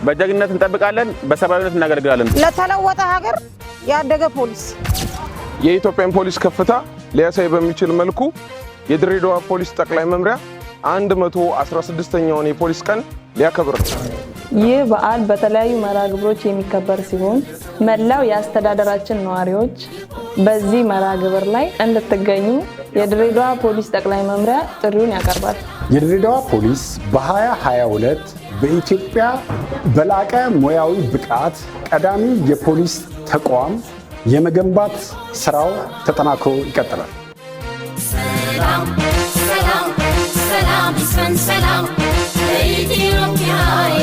በጀግንነት እንጠብቃለን፣ በሰብአዊነት እናገለግላለን። ለተለወጠ ሀገር ያደገ ፖሊስ። የኢትዮጵያን ፖሊስ ከፍታ ሊያሳይ በሚችል መልኩ የድሬዳዋ ፖሊስ ጠቅላይ መምሪያ 116ኛውን የፖሊስ ቀን ሊያከብር ነው። ይህ በዓል በተለያዩ መርሃ ግብሮች የሚከበር ሲሆን መላው የአስተዳደራችን ነዋሪዎች በዚህ መርሃ ግብር ላይ እንድትገኙ የድሬዳዋ ፖሊስ ጠቅላይ መምሪያ ጥሪውን ያቀርባል። የድሬዳዋ ፖሊስ በ2022 በኢትዮጵያ በላቀ ሙያዊ ብቃት ቀዳሚ የፖሊስ ተቋም የመገንባት ስራው ተጠናክሮ ይቀጥላል። ሰላም፣ ሰላም፣ ሰላም ይስፈን፣ ሰላም ለኢትዮጵያዬ።